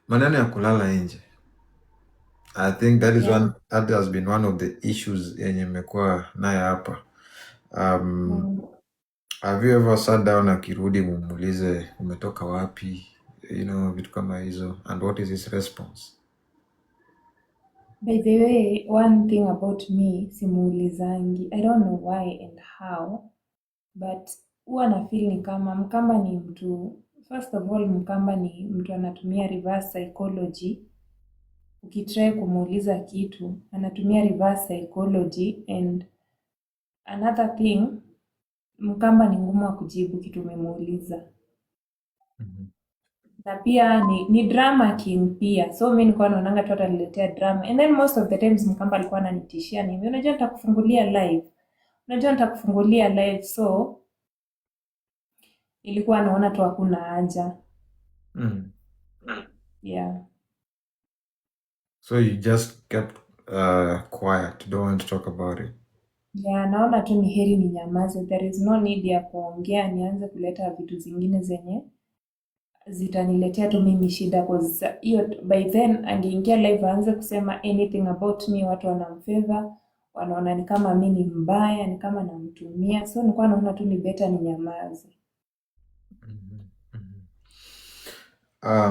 Maneno ya kulala nje. I think that is one that has been one of the issues yenye imekuwa nayo hapa. Have you ever sat down akirudi mumuulize umetoka wapi? Vitu kama hizo, and what is his response? By the way, one thing about me, simuulizangi. I don't know why and how, but huwa na feel ni kama Mkamba ni mtu, first of all, Mkamba ni mtu anatumia reverse psychology. Ukitry kumuuliza kitu, anatumia reverse psychology, and another thing, Mkamba ni ngumu wa kujibu kitu umemuuliza. Na pia ni drama king pia, so mi nilikuwa naonanga tu ataniletea drama, and then most of the times Mkamba alikuwa ananitishia nimi, "Unajua nitakufungulia live, unajua nitakufungulia live." So ilikuwa naona tu hakuna haja. Yeah. So you just kept quiet, don't want to talk about it. Yeah, naona tu ni heri ninyamaze. There is no need ya kuongea nianze kuleta vitu zingine zenye zitaniletea tu mimi shida, 'cause hiyo by then angeingia live aanze kusema anything about me, watu wanamfavor, wanaona ni kama mi ni mbaya, ni kama namtumia. So nilikuwa naona tu ni better ninyamaze.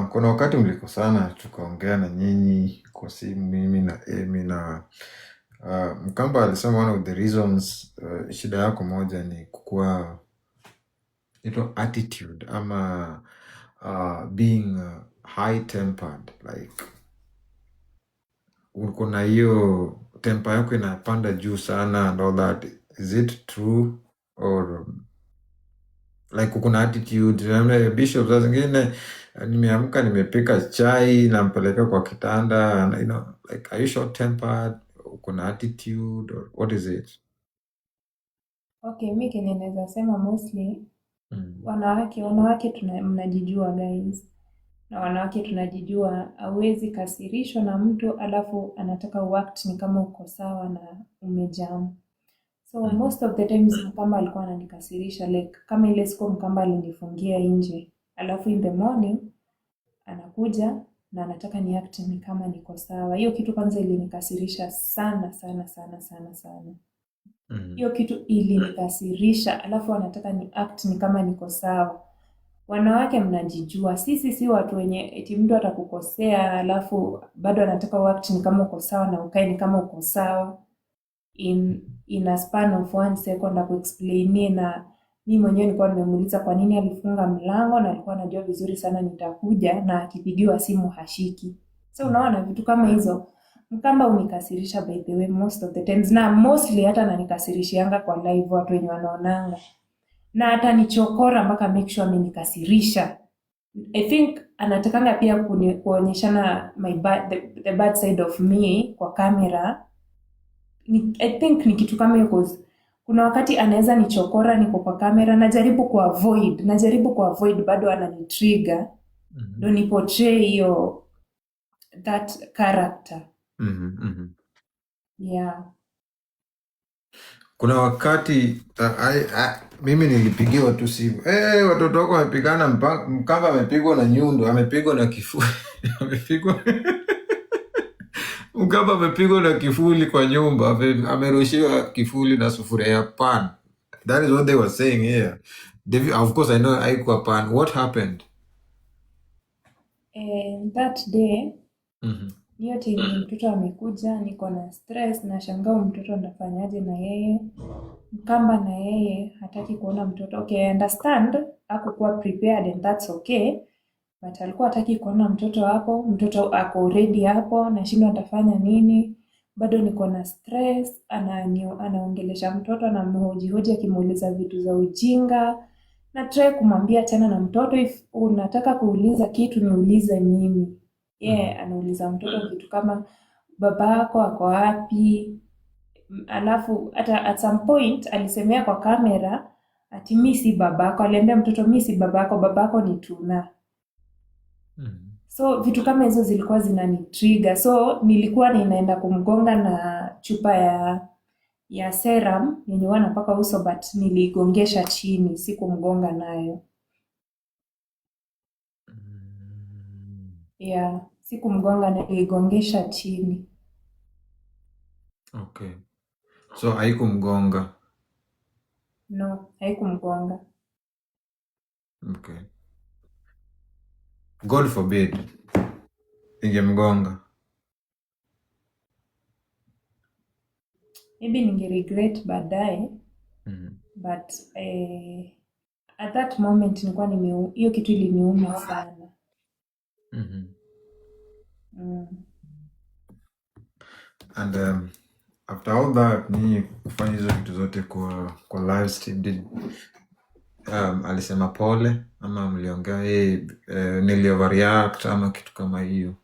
Kuna wakati mlikosana tukaongea na nyinyi kwa simu, mimi na Amy, na Mkamba alisema one of the reasons, shida yako moja ni kukuwa ito attitude ama being high tempered, like uko na hiyo temper yako inapanda juu sana and all that. Is it true, or like uko na attitude namna Bishop, saa zingine nimeamka, nimepika chai, nampeleka kwa kitanda and, like, are you short tempered, uko na attitude, or what is it? Okay, mi kenye naweza sema, mostly wanawake mnajijua guys, na wanawake tunajijua. Hauwezi kasirishwa na mtu alafu anataka uact ni kama uko sawa na umejam. So most of the times Mkamba alikuwa ananikasirisha, like kama ile siku Mkamba alinifungia nje, alafu in the morning anakuja na anataka ni act ni kama niko sawa. Hiyo kitu kwanza ilinikasirisha sana sana sana sana sana. Hiyo kitu ilinikasirisha, alafu anataka ni act ni kama niko sawa. Wanawake mnajijua, sisi si watu wenye eti mtu atakukosea alafu bado anataka uact ni kama uko sawa na ukae ni kama uko sawa in a span of one second akuexplainie. Na mi mwenyewe nilikuwa nimemuuliza kwa nini alifunga mlango, na alikuwa anajua vizuri sana nitakuja, na akipigiwa simu hashiki. So unaona vitu kama hizo, Mkamba unikasirisha by the way most of the times, na mostly hata ananikasirishianga kwa live, watu wenye wanaonanga, na atanichokora mpaka make sure amenikasirisha. I think anatakanga pia kuonyeshana the bad side of me kwa kamera. I think ni kitu kama hiyo, 'cause kuna wakati anaweza nichokora niko kwa kamera, najaribu kuavoid, bado ananitrigger ndo ni portray hiyo that character. Yeah. Kuna wakati mimi nilipigiwa tu simu, hey, watoto wako wamepigana, Mkamba amepigwa na nyundo, amepigwa na kifuli, amepigwa Mkamba amepigwa na kifuli kwa nyumba, amerushiwa kifuli na sufuria ya pan. That is what they were saying here. David, of course I know haikuwa pan. What happened? And that day, hiyo time mtoto amekuja, niko na stress, nashangaa huyu mtoto nitafanyaje na yeye. Mkamba na yeye hataki kuona mtoto. Okay, I understand hakukuwa prepared and that's okay, but alikuwa hataki kuona mtoto hapo. Mtoto ako already hapo, nashindwa nitafanya nini, bado niko na stress. Anaongelesha mtoto, anamhojihoji akimuuliza vitu za ujinga. Na try kumwambia achana na mtoto, if unataka kuuliza kitu niulize mimi. Yeye anauliza mtoto vitu kama, "Baba yako ako wapi?" Alafu hata at some point alisemea kwa kamera ati, "Mi si babako." Aliambia mtoto, "Mi si babako, babako ni Tuna." So vitu kama hizo zilikuwa zinanitrigger, so nilikuwa ninaenda kumgonga na chupa ya serum yenye huwa napaka uso, but niliigongesha chini, sikumgonga nayo. Yeah, sikumgonga, niligongesha chini. Okay. So haikumgonga. No, haikumgonga. Okay. God forbid ingemgonga. Maybe ninge regret baadaye. But at that moment nilikuwa nime, hiyo kitu iliniuma sana. And after all that, nyinyi kufanya hizo vitu zote kwa live stream, did alisema pole ama mliongea, hey, nili overreact ama kitu kama hiyo?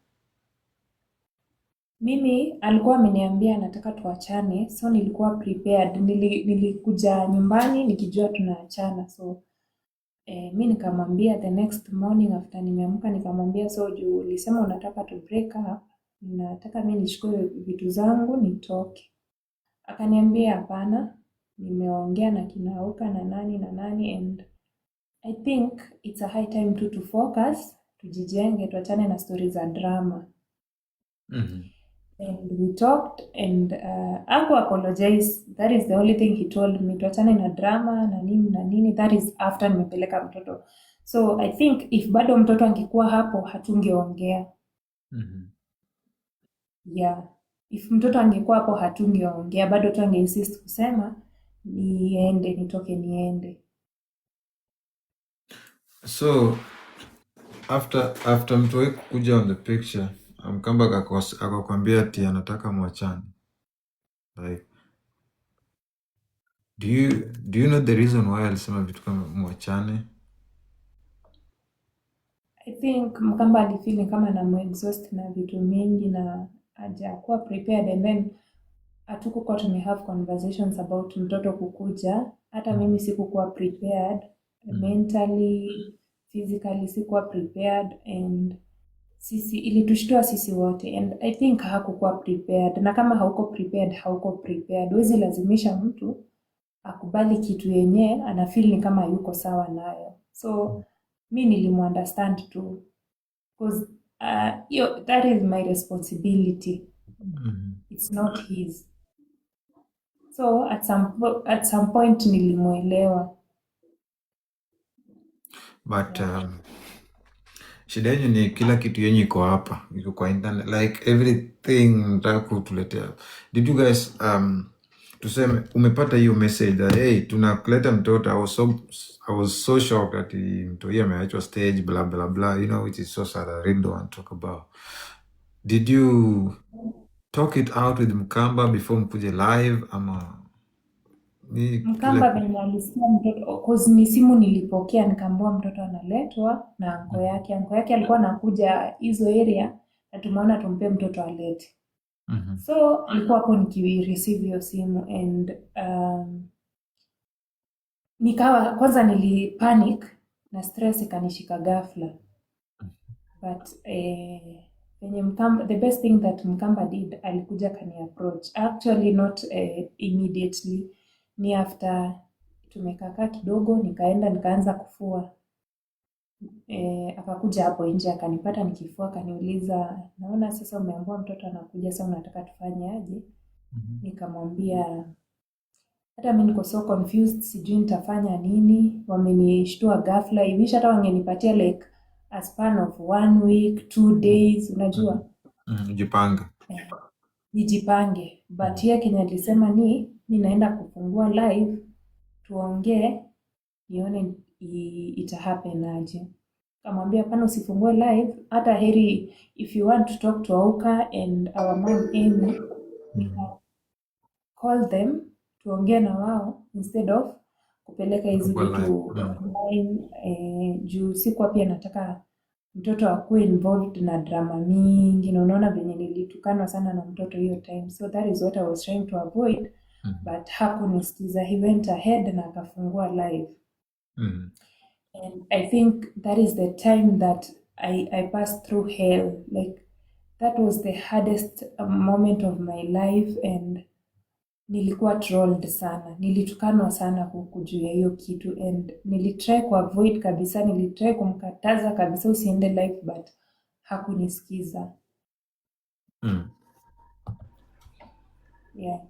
Mimi alikuwa ameniambia anataka tuachane, so nilikuwa prepared. Nilikuja nyumbani nikijua tunaachana, so mi nikamwambia the next morning after nimeamka, nikamwambia, so juu ulisema unataka tu break up, nataka mi nichukue vitu zangu nitoke. Akaniambia hapana, nimeongea na kina Auka na nani na nani, and I think it's a high time to focus, tujijenge, tuachane na stories za drama. And we talked and haku apologize. That is the only thing he told me. Tuachane na drama na nini na nini. That is after nimepeleka mtoto. So I think if bado mtoto angekuwa hapo hatungeongea. Yeah. If mtoto angekuwa hapo hatungeongea, bado tu angeinsist kusema niende, nitoke niende. So after mtoi kukuja on the picture, Mkamba akakwambia ati anataka mwachane. Like, do you know the reason why alisema vitu kama mwachane? I think Mkamba alifeel kama namuexhaust na vitu mingi na hajakuwa prepared, and then hatukukuwa tumehave conversations about mtoto kukuja. Hata mimi sikukuwa prepared mentally, physically sikuwa prepared, and sisi ilitushtua sisi wote, and I think hakukuwa prepared. Na kama hauko prepared, hauko prepared. Huwezi lazimisha mtu akubali kitu yenye anafeel ni kama yuko sawa nayo. So mi nilimuunderstand tu, because hiyo, that is my responsibility. It's not his. So at some point nilimuelewa. But shida yenyu ni kila kitu yenyu iko hapa, iko kwa internet, like everything mtaka kutuletea. Did you guys, tuseme umepata hiyo message that, hey, tunakuleta mtoto. I was so shocked that mtoto ameachwa stage, blah blah blah, which is so sad. I really don't want to talk about. Did you talk it out with Mkamba before mkuje live ama ni kila Mkamba venye alisikia mtoto, cause ni simu nilipokea, nikaambiwa mtoto analetwa na anko yake. Anko yake alikuwa anakuja hizo area na tumeona tumpe mtoto alete. So nilikuwa hapo nikireceive hiyo simu, and nikawa kwanza nili panic na stress ikanishika ghafla. But venye Mkamba, the best thing that Mkamba did, alikuja akani approach. Actually not immediately, ni after tumekakaa kidogo, nikaenda nikaanza kufua. Akakuja hapo nje akanipata nikifua, akaniuliza, naona sasa umeambiwa mtoto anakuja, sasa unataka tufanye aje? Nikamwambia hata mi niko so confused, sijui nitafanya nini, wamenishtua ghafla. I wish hata wangenipatia like a span of one week, 2 days, unajua. Jipange. Eh, nijipange. But yeye kenye alisema ni mi naenda kufungua live tuongee, nione ita happen aje. Kamwambia hapana, usifungue live, hata heri if you want to talk to Auka and our mom Amy, we can call them tuongee na wao instead of kupeleka hizi Kufungua live. vitu online. Juu sikuwa pia nataka mtoto akuwe involved na drama mingi, na unaona venye nilitukanwa sana na mtoto hiyo time, so that is what I was trying to avoid. But hakunisikiza, he went ahead na akafungua live. And I think that is the time that I passed through hell. Like, that was the hardest moment of my life, and nilikuwa trolled sana, nilitukanwa sana huku juu ya hiyo kitu, and nilitry kuavoid kabisa, nilitry kumkataza kabisa usiende live, but hakunisikiza. Yeah.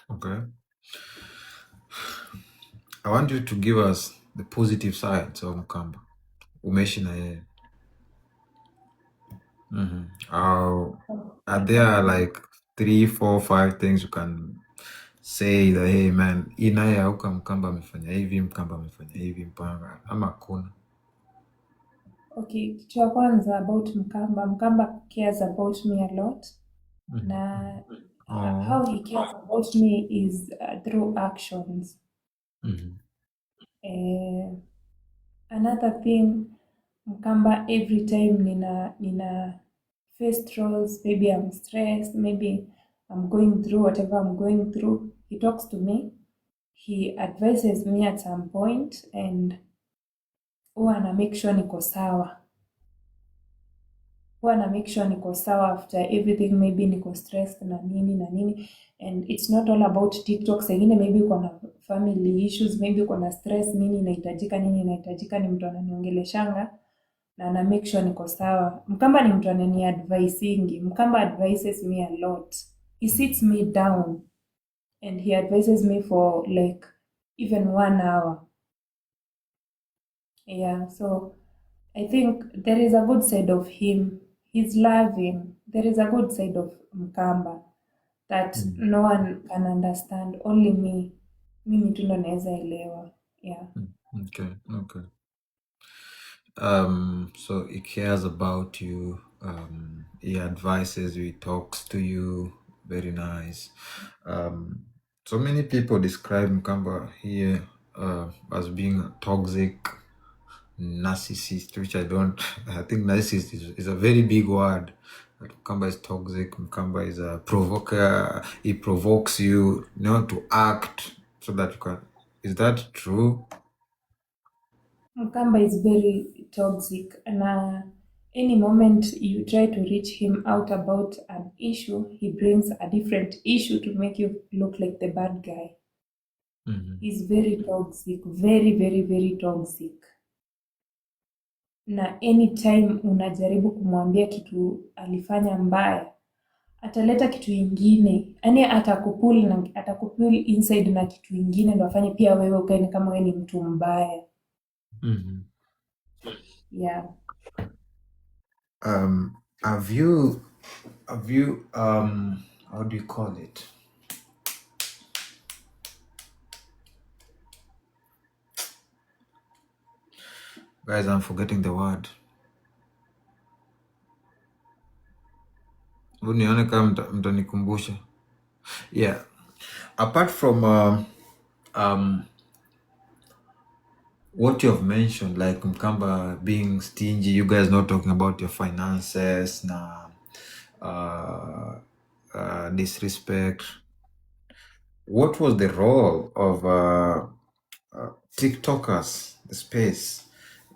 Okay. I want you to give us the positive sides of Mkamba. Umeishi na yeye. Are there like three, four, five things you can say that, hey man, hii naye auka Mkamba amefanya hivi, Mkamba amefanya hivi, Mpanga ama hakuna? Okay, kitu ya kwanza about Mkamba, Mkamba cares about me a lot. Na how he cares about me is through actions. Another thing, Mkamba every time nina face trolls, maybe I'm stressed, maybe I'm going through whatever I'm going through, he talks to me, he advises me at some point, and huwa ana make sure niko sawa. Huwa ana make sure niko sawa after everything, maybe niko stressed na nini na nini. And it's not all about TikTok. Saa ingine maybe uko na family issues, maybe uko na stress, nini inahitajika, nini inahitajika, ni mtu ananiongeleshanga na ana make sure niko sawa. Mkamba ni mtu anani-advisingi. Mkamba advises me a lot. He sits me down and he advises me for like even 1 hour. Yeah, so I think there is a good side of him. He's loving. There is a good side of Mkamba that no one can understand, only me. Mimi tu ndo naweza elewa. Yeah. Okay, okay. So he cares about you. He advises you, he talks to you. Very nice. So many people describe Mkamba here as being a toxic narcissist, which I don't. I think narcissist is a very big word. But Mkamba is toxic. Mkamba is a provoker. He provokes you, you know, to act so that you can. Is that true? Mkamba is very toxic, and any moment you try to reach him out about an issue, he brings a different issue to make you look like the bad guy. He's very toxic, very, very, very toxic. Na anytime unajaribu kumwambia kitu alifanya mbaya, ataleta kitu ingine. Yaani atakupull na, atakupull inside na kitu ingine ndo afanye pia wewe ukae ni kama wewe ni mtu mbaya. Yeah. Have you, how do you call it? Guys, I'm forgetting the word. Hebu nione kama mtanikumbusha. Yeah. Apart from what you have mentioned, like Mkamba being stingy, you guys not talking about your finances, na disrespect. What was the role of TikTokers, the space,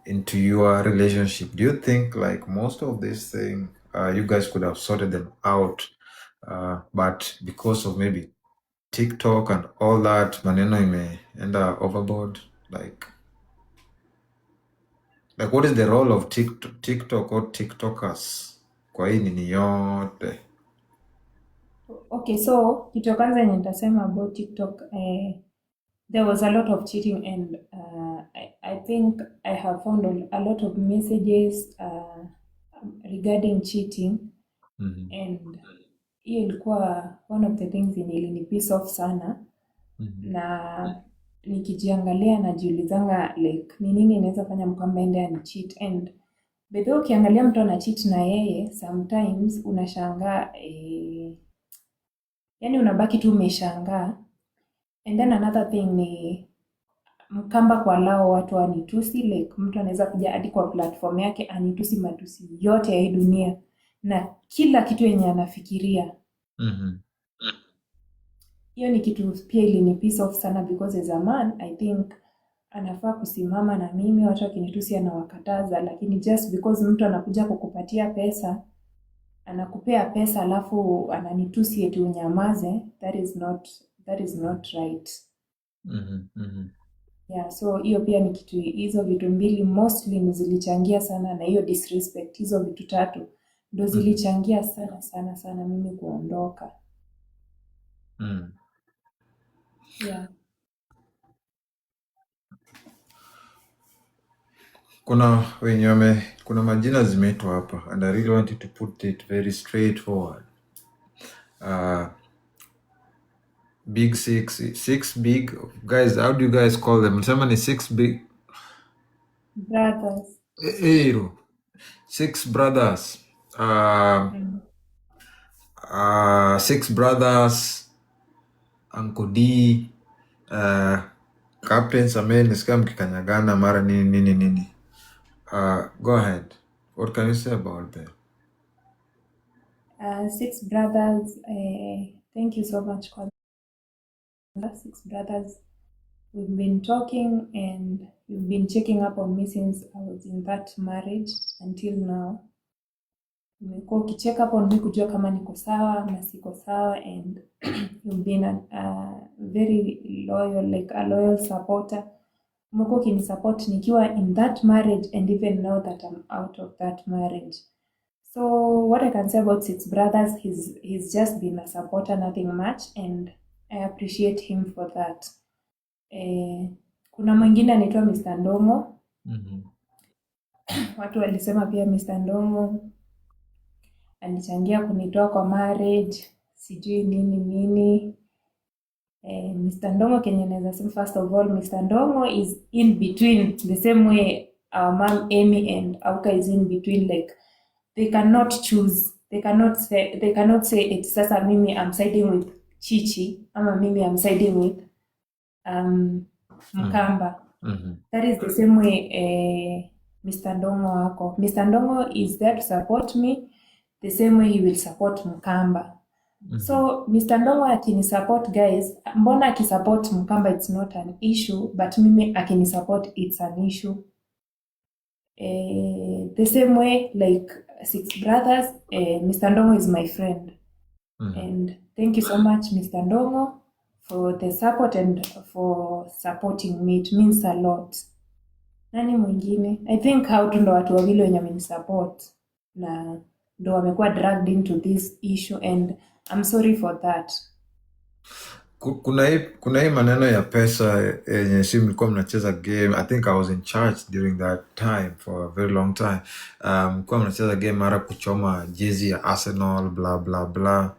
into your relationship? Do you think most of this thing, you guys could have sorted them out, but because of maybe TikTok and all that, maneno imeenda overboard? What is the role of TikTok or TikTokers kwa hii nini yote? Kitu ya kwanza yenye nitasema about TikTok, there was a lot of cheating, and I think I have found a lot of messages regarding cheating. And hiyo ilikuwa one of the things yenye ilini piss off sana. Na nikijiangalia najiulizanga ni nini inaweza fanya Mkamba ende ani cheat. And by the way, ukiangalia mtu ana cheat na yeye sometimes unashangaa, yani unabaki tu umeshangaa. And then another thing ni Mkamba kwa lao watu wanitusi, mtu anaweza kuja hadi kwa platform yake anitusi matusi yote ya hii dunia na kila kitu yenye anafikiria. Hiyo ni kitu pia ilini piss off sana, because as a man I think anafaa kusimama na mimi, watu wakinitusi anawakataza, lakini just because mtu anakuja kukupatia pesa, anakupea pesa alafu ananitusi eti unyamaze, that is not right. Yeah, so hiyo pia ni kitu, hizo vitu mbili mostly ndo zilichangia sana, na hiyo disrespect, hizo vitu tatu ndo zilichangia sana sana sana mimi kuondoka. Yeah. Kuna wenye kuna majina zimeitwa hapa and I really wanted to put it very straightforward. Big six, six big guys, how do you guys call them? Sema ni six big Brothers. Eh, six brothers. Six brothers, Uncle D, Captain Samehe, nisikia mkikanyagana mara nini nini nini. Go ahead. What can you say about that? Six brothers, thank you so much kwanza. Six brothers, we've been talking and you've been checking up on me since I was in that marriage until now. Umekuwa ukicheck up on me kujua kama niko sawa ama siko sawa, and you've been a very loyal, like a loyal supporter. Umekuwa ukinisupport nikiwa in that marriage and even now that I'm out of that marriage. So what I can say about Six Brothers, he's just been a supporter, nothing much, and I appreciate him for that. Kuna mwingine anaitwa Mr. Ndongo. Watu walisema pia Mr. Ndongo alichangia kunitoa kwa marriage, sijui nini nini. Mr. Ndongo kenye naweza sema, first of all, Mr. Ndongo is in between the same way our mom Amy and Auka is in between, like they cannot choose, they cannot say eti sasa mimi I'm siding with Chichi ama mimi I'm siding with Mkamba. That is the same way Mr. Ndongo wako. Mr. Ndongo is there to support me the same way he will support Mkamba. So Mr. Ndongo akinisupport, guys, mbona akisupport Mkamba it's not an issue, but mimi akinisupport it's an issue? The same way like Six Brothers, Mr. Ndongo is my friend. And thank you so much, Mr. Ndongo, for the support and for supporting me. It means a lot. Nani mwingine? I think hao tu ndo watu wawili wenye wamenisupport na ndo wamekuwa dragged into this issue, and I'm sorry for that. Kuna hii maneno ya pesa yenye si mlikuwa mnacheza game. I think I was in church during that time for a very long time. Mlikuwa mnacheza game mara kuchoma jezi ya Arsenal, blah blah blah,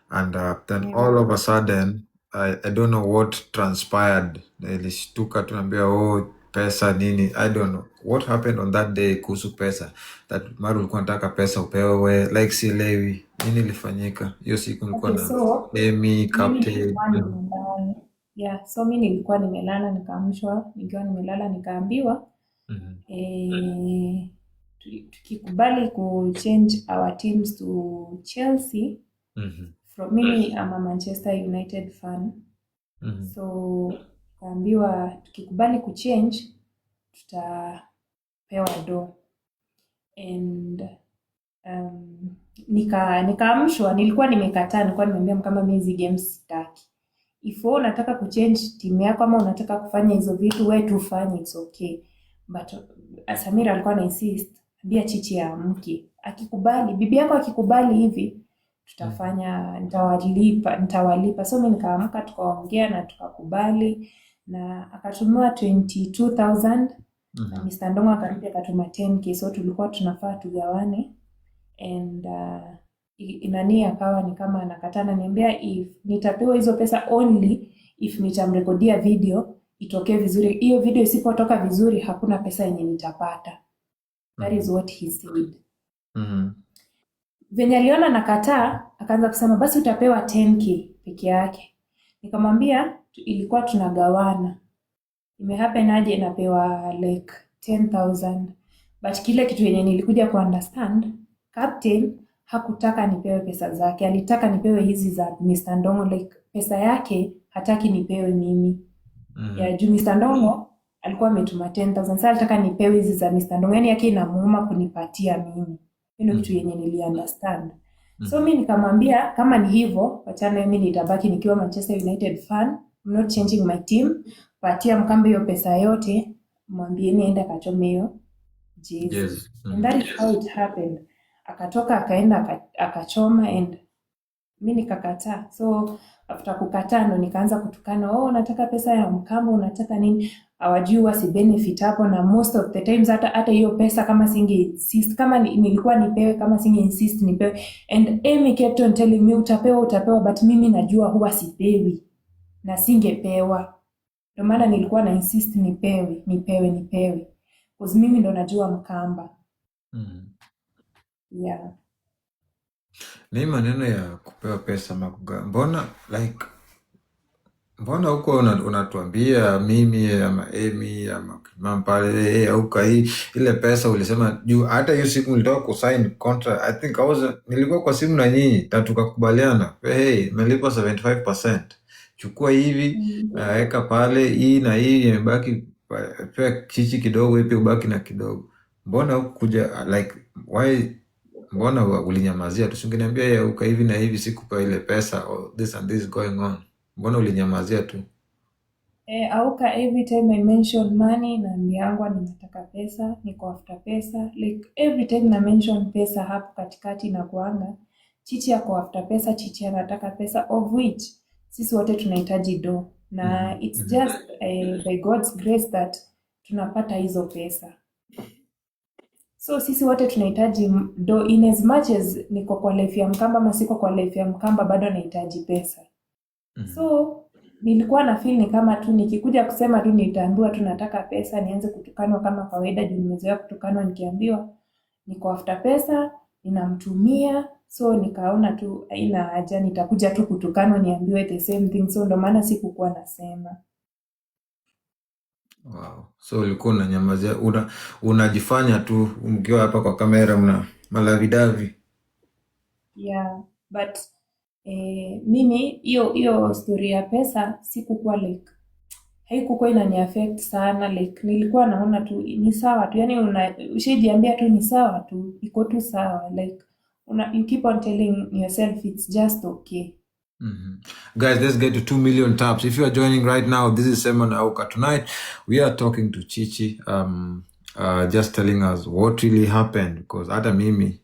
and then all of a sudden I don't know what transpired. Nilishtuka tunaambia, "Oh, pesa nini." I don't know what happened on that day kuhusu pesa, that mara ulikuwa unataka pesa upewe, like sielewi nini ilifanyika hiyo siku nilikuwa Okay, na so Amy mimi captain. nilikuwa nimelala. Yeah, so mi nilikuwa nimelala nikaamshwa, nikiwa nimelala nikaambiwa tukikubali ku change our teams to Chelsea from, mimi I'm a Manchester United fan. So tukaambiwa tukikubali kuchange tutapewa do, and nikaamshwa, nilikuwa nimekataa, nilikuwa nimeambia kama mimi hizi games sitaki. If wewe unataka kuchange timu yako ama unataka kufanya hizo vitu, we tu fanye, it's okay. But Samira alikuwa ana insist, ambia Chichi aamke. Akikubali, bibi yako akikubali hivi, tutafanya, nitawalipa, nitawalipa. So mimi nikaamka, tukaongea na tukakubali na akatumiwa 22,000 na Mr. Ndongo akarudi akatuma 10K, so tulikuwa tunafaa tugawane, and nani akawa ni kama anakataa, ananiambia if nitapewa hizo pesa only if nitamrekodia video itokee vizuri. Hiyo video isipotoka vizuri, hakuna pesa yenye nitapata. That is what he said. Venye aliona nakataa, akaanza kusema basi utapewa 10K peke yake. Nikamwambia ilikuwa tunagawana, imehappen aje napewa like 10,000? But kile kitu yenye nilikuja kuunderstand, captain hakutaka nipewe pesa zake, alitaka nipewe hizi za Mr. Ndongo, like pesa yake hataki nipewe mimi. Ya juu Mr. Ndongo alikuwa ametuma 10,000, sasa alitaka nipewe hizi za Mr. Ndongo, yani yake inamuuma kunipatia mimi. Hiyo ndio kitu yenye niliunderstand. So mi nikamwambia kama ni hivyo, wachana, mimi nitabaki nikiwa Manchester United fan. I'm not changing my team. Patia Mkamba hiyo pesa yote, mwambieni aende akachome hiyo jezi." And that is how it happened. Akatoka, akaenda, akachoma and mi nikakataa. So after kukataa ndo nikaanza kutukana, "Oh, unataka pesa ya Mkamba, unataka nini?" Hawajui huwa si benefit hapo, na most of the times hata hiyo pesa kama singe insist, kama nilikuwa nipewe, kama singe insist nipewe, and Amy kept on telling me, "Utapewa, utapewa," but mimi najua huwa sipewi na singepewa. Ndio maana nilikuwa na insist nipewe, nipewe, nipewe, 'cause mimi ndo najua Mkamba. Yeah. Ni maneno ya kupewa pesa makuga, mbona like mbona huko unatuambia mimi ama Amy ama Kimam pale, "Hey, auka hii ile pesa ulisema juu"? Hata hiyo siku nilitoka kusign contract, I think I was, nilikuwa kwa simu na nyinyi na tukakubaliana, "Hey, imelipwa 75%, chukua hivi, weka pale hii na hii imebaki, pea Chichi kidogo, ipi ubaki na kidogo." Mbona hukuja, like why, mbona ulinyamazia tu? Singeniambia, "Hey, auka hivi na hivi, sikupewa ile pesa," or this and this going on? Mbona ulinyamazia tu? Eh, auka, every time I mention money naambiangwa ninataka pesa, niko after pesa. Like every time na mention pesa hapo katikati inakuanga Chichi ako after pesa, Chichi anataka pesa, of which sisi wote tunahitaji do na it's just by God's grace that tunapata hizo pesa. So sisi wote tunahitaji do. In as much as niko kwa life ya Mkamba ama siko kwa life ya Mkamba, bado nahitaji pesa. So nilikuwa na feel ni kama tu nikikuja kusema tu nitaambiwa tu nataka pesa, nianze kutukanwa kama kawaida, juu nimezoea kutukanwa nikiambiwa niko after pesa, ninamtumia. So nikaona tu haina haja, nitakuja tu kutukanwa niambiwe the same thing, so ndo maana sikukuwa nasema. Wow. So ulikuwa unanyamazia, unajifanya tu mkiwa hapa kwa kamera mna malovey-dovey. Yeah, but mimi hiyo story ya pesa sikukuwa, like haikukuwa inani affect sana. Like nilikuwa naona tu ni sawa tu, yani una ushajiambia tu ni sawa tu, iko tu sawa, like you keep on telling yourself it's just okay. Guys, let's get to 2 million taps. If you are joining right now, this is Simon Auka. Tonight, we are talking to Chichi, just telling us what really happened because hata mimi